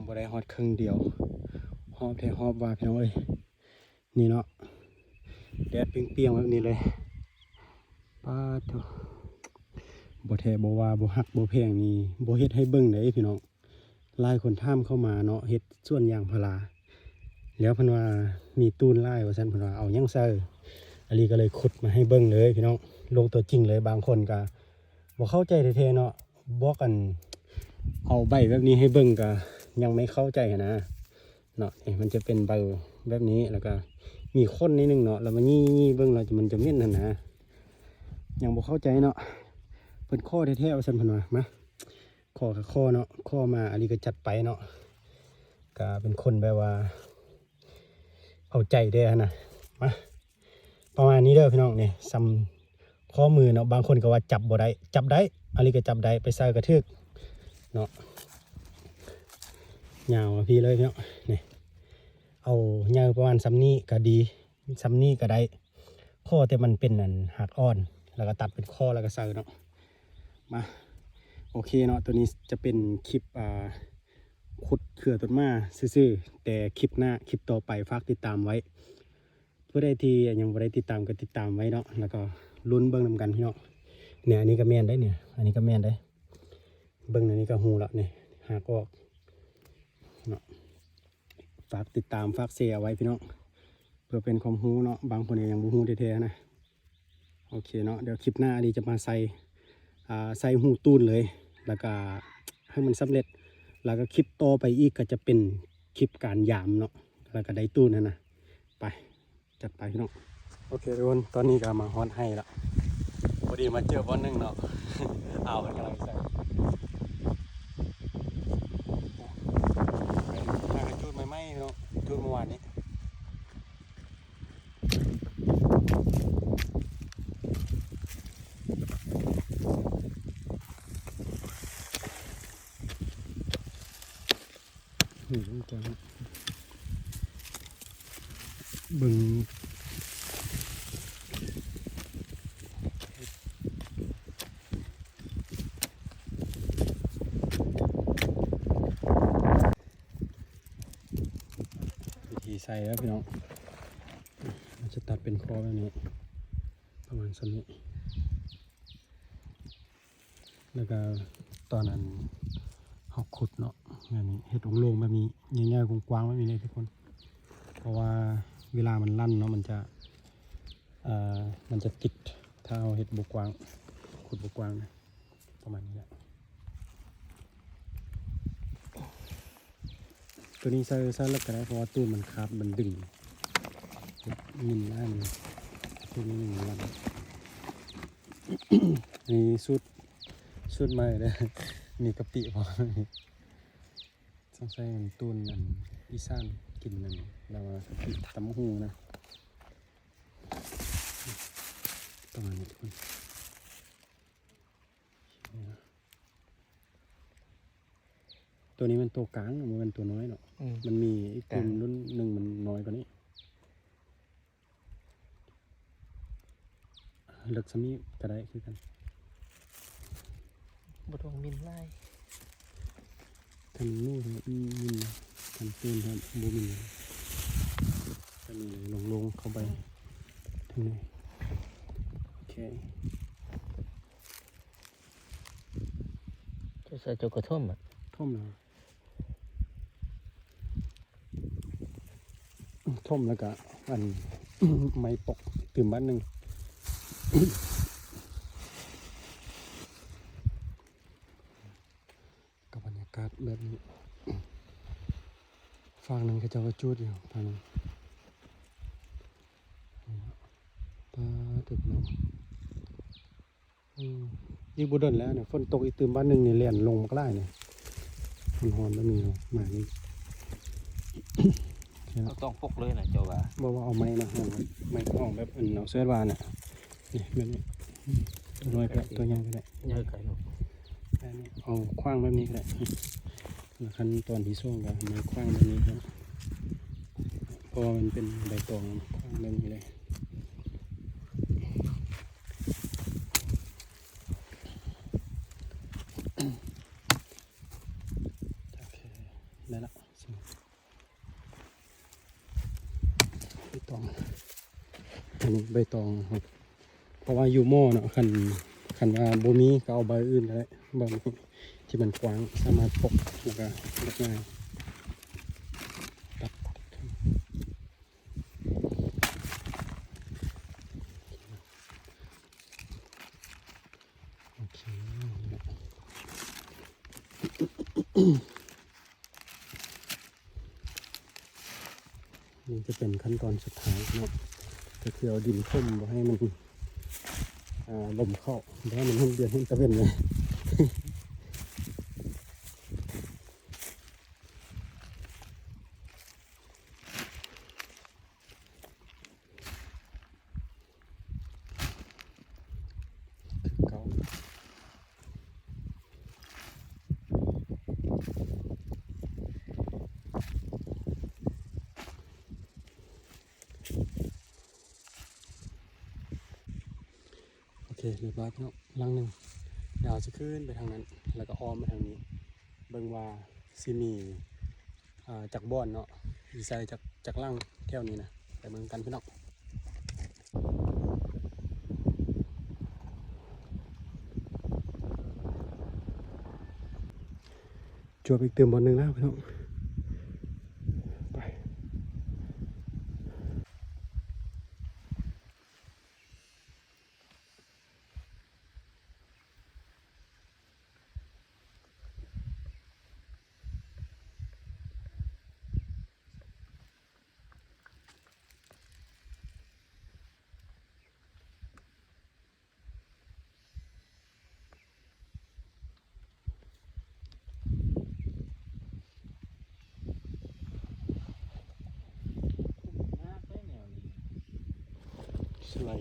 ບໍ່ໄດ້ຮອດເຄິ່ງດຽວ ຮອບແທ້ຮອບວ່າ ພີ່ນ້ອງເອີຍ. ນີ້ເນາະ ແດດປ່ຽງໆແບບນີ້ເລີຍ. ປາດໂທ້ ບໍ່ແທ້ບໍ່ວ່າ ບໍ່ຮັກບໍ່ແພງນີ້ ບໍ່ເຮັດໃຫ້ເບິ່ງເດ້ພີ່ນ້ອງ. ຫຼາຍຄົນຖາມເຂົ້າມາເນາະ ເຮັດສວນຢາງພາລາ ແລ້ວເພິ່ນວ່າມີຕູນຫຼາຍວ່າຊັ້ນ ເພິ່ນວ່າເອົາຫຍັງໃສ່. ອາລີກໍເລີຍຂຸດມາໃຫ້ເບິ່ງເລີຍພີ່ນ້ອງ ລົງຕົວຈິງເລີຍ. ບາງຄົນກໍບໍ່ເຂົ້າໃຈແທ້ໆເນາະ ບອກອັນ ເອົາໃບແບບນີ້ໃຫ້ເບິ່ງກໍຍັງໄມ່ເຂົ້າໃຈຫັ້ນນະ. ເນາະ ນີ້ມັນຈະເປັນໃບແບບນີ້ ແລ້ວກໍມີຂົນນິດໜຶ່ງເນາະ ແລ້ວມາຫຍິ້ງໆເບິ່ງ ແລ້ວມັນຈະເໝັນຫັ້ນນະ. ຍັງບໍ່ເຂົ້າໃຈເນາະ ເພິ່ນຂໍແທ້ໆວ່າຊັ້ນ ເພິ່ນວ່າ. ມາ ຂໍກໍຂໍເນາະ ຂໍມາ ອາລີກໍຈັດໄປເນາະ. ກໍເປັນຄົນແບບວ່າເອົາໃຈແດ່ຫັ້ນນະ. ມາ ປະມານນີ້ເດີພີ່ນ້ອງ. ນີ້ສ່ຳ ຂໍ້ມືເນາະ ບາງຄົນກໍວ່າຈັບບໍ່ໄດ້ ຈັບໄດ້ ອາລີກໍຈັບໄດ້ ໄປໃສ່ກໍຖືກເນາະ. ຍາວມາພີ້ເລີຍເນາະ. ນີ້ ເອົາຍາວປະມານສ່ຳນີ້ກໍດີ ສ່ຳນີ້ກໍໄດ້ ຂໍແຕ່ມັນເປັນອັນ ຫາກອ່ອນ ແລ້ວກໍຕັດເປັນຂໍ້ ແລ້ວກໍໃສ່ເນາະ. ມາ ໂອເຄເນາະ ໂຕນີ້ຈະເປັນຄລິບ ອ່າ ຂຸດເຄືອຕົ້ນໝາຊື່ໆ ແຕ່ຄລິບໜ້າ ຄລິບຕໍ່ໄປ ຝາກຕິດຕາມໄວ້. ຜູ້ໃດທີ່ຍັງບໍ່ໄດ້ຕິດຕາມກໍຕິດຕາມໄວ້ເນາະ ແລ້ວກໍລຸ້ນເບິ່ງນຳກັນພີ່ນ້ອງ. ນີ້ ອັນນີ້ກໍແມ່ນໄດ໋ ນີ້ ອັນນີ້ກໍແມ່ນໄດ໋. ເບິ່ງອັນນີ້ກໍຮູ້ລະ ນີ້ ຫາກອອກເນາະ. ຝາກຕິດຕາມ ຝາກແຊເອົາໄວ້ພີ່ນ້ອງ ເພື່ອເປັນຄວາມຮູ້ເນາະ. ບາງຄົນກໍຍັງບໍ່ຮູ້ແທ້ໆນະ. ໂອເຄເນາະ ດຽວຄລິບໜ້າອາລີຈະມາໃສ່ ອ່າ ໃສ່ຮູຕູນເລີຍ ແລ້ວກໍໃຫ້ມັນສຳເລັດ ແລ້ວກໍຄລິບຕໍ່ໄປອີກກໍຈະເປັນຄລິບການຢາມເນາະ ແລ້ວກໍໄດ້ຕູນຫັ້ນນະ. ໄປ ຈັດໄປພີ່ນ້ອງ. ໂອເຄທຸກຄົນ ຕອນນີ້ກໍມາຮອດໄຮ່ລະ ພໍດີມາເຈີບ່ອນໜຶ່ງເນາະ. ອ້າວ ເພິ່ນກຳລັງໃສ່ ເປັນໜ້າກະຈູດໃໝ່ໆເນາະ ຈູດເມື່ອວານນີ້. ເບິ່ງ ວິທີໃສ່ແລ້ວພີ່ນ້ອງ ເຮົາຈະຕັດເປັນຂໍ້ແບບນີ້ ປະມານສ່ຳນີ້. ແລ້ວກໍຕອນນັ້ນເຮົາຂຸດເນາະ ແບບນີ້ ເຮັດໂລ່ງໆແບບນີ້ ໃຫຍ່ໆກວ້າງໆແບບນີ້ເລີຍທຸກຄົນ ເພາະວ່າເວລາມັນລັ່ນເນາະ ມັນຈະ ເອີ ມັນຈະຕິດ ຖ້າເຮົາເຮັດບໍ່ກວ້າງ ຂຸດບໍ່ກວ້າງນະ. ປະມານນີ້ແຫຼະ ຕົວນີ້ໃສ່ ໃສ່ເລິກກໍໄດ້ ເພາະວ່າຕູນມັນຂາດ ມັນດຶງ ມິນອັນ ຕູນນີ້ມິນອັນ. ນີ້ສູດ ສູດໃໝ່ເດີ ມີກະປິພ້ອມ. ສົງໄສມັນຕູນອັນອີສານກິນນັ້ນ ແລ້ວວ່າກະປິຕຳບັກຫຸ່ງນະ ປະມານນີ້ທຸກຄົນ. ໂຕນີ້ແມ່ນໂຕກາງ ບໍ່ແມ່ນໂຕນ້ອຍເນາະ. ອືມ ມັນມີອີກກຸ່ມ ກາງ ລຸ້ນໜຶ່ງມັນນ້ອຍກວ່ານີ້. ເລິກສ່ຳນີ້ກໍໄດ້ຄືກັນ ບໍ່ຕ້ອງມິນຫຼາຍ. ຄັນໜູ ອືມ ມິນ ຄັນຕູນ ບໍ່ມິນ. ກໍມີລົງໆເຂົ້າໄປ ອືມ ທາງນີ້. ໂອເຄ ເຈົ້າໃສ່ເຈົ້າກໍຖົມອະ ຖົມແລ້ວ ຖົມແລ້ວກະອັນ ໄມ້ປົກຕື່ມບາດໜຶ່ງ. ກັບບັນຍາກາດແບບນີ້ ຟາກໜຶ່ງເຂົາເຈົ້າກໍຈູດຢູ່ ຟາກໜຶ່ງ ປາດ ເຕັມເນາະ. ອືມ ອີກບໍ່ດົນແລ້ວນີ້ ຝົນຕົກອີກຕື່ມບາດໜຶ່ງນີ້ ແລ່ນລົງບັກຫຼາຍນີ້ ຮ້ອນໆແບບນີ້ເນາະ ມານີ້. ເຮົາຕ້ອງປົກເລີຍນະ ເຈົ້າວ່າ ບໍ່ ບໍ່ ເອົາໄມ້ມາຫ້ອງ ໄມ້ຫ້ອງແບບອັນ ເອົາເສີດວ່ານະ ນີ້ ແບບນີ້. ອືມ ນ້ອຍກໍໄດ້ ຕົວໃຫຍ່ກໍໄດ້ ໃຫຍ່ກໍໄດ້ ແບບນີ້ ເອົາຂວາງແບບນີ້ກໍໄດ້. ແລ້ວຂັ້ນຕອນທີສອງກໍເອົາໄມ້ຂວາງແບບນີ້ກໍໄດ້ ເພາະວ່າມັນເປັນໃບຕອງ ຂວາງແບບນີ້ເລີຍ. ໂອເຄ ໄດ້ລະ ໃບຕອງ ອັນນີ້ໃບຕອງ ເພາະວ່າຢູ່ມໍ່ເນາະ ຄັນ ຄັນວ່າບໍ່ມີກໍເອົາໃບອື່ນກໍໄດ້ ໃບທີ່ມັນກວ້າງ ສາມາດປົກ ແລ້ວກໍເຮັດງ່າຍ ຕັດ ໂອເຄ ນີ້ຈະເປັນຂັ້ນຕອນສຸດທ້າຍເນາະ ກໍຄືເອົາດິນຖົມບໍ່ໃຫ້ມັນ ອ່າ ລົມເຂົ້າ ບໍ່ໃຫ້ມັນຮຸ່ມເດືອນຮຸ່ມຕາເວັນເລີຍ. ໂອເຄ ລຽບຮ້ອຍພີ່ນ້ອງ ຫຼັງໜຶ່ງ ດຽວເຮົາຊິຂຶ້ນໄປທາງນັ້ນ ແລ້ວກໍອ້ອມໄປທາງນີ້ ເບິ່ງວ່າຊິມີ ອ່າ ຈັກບ່ອນເນາະ ຊິໃສ່ຈັກ ຈັກຫຼັງແຖວນີ້ນະ ໄປເບິ່ງກັນພີ່ນ້ອງ. ຈວບອີກຕື່ມບ່ອນໜຶ່ງແລ້ວພີ່ນ້ອງ ໄປ. ສະໄລ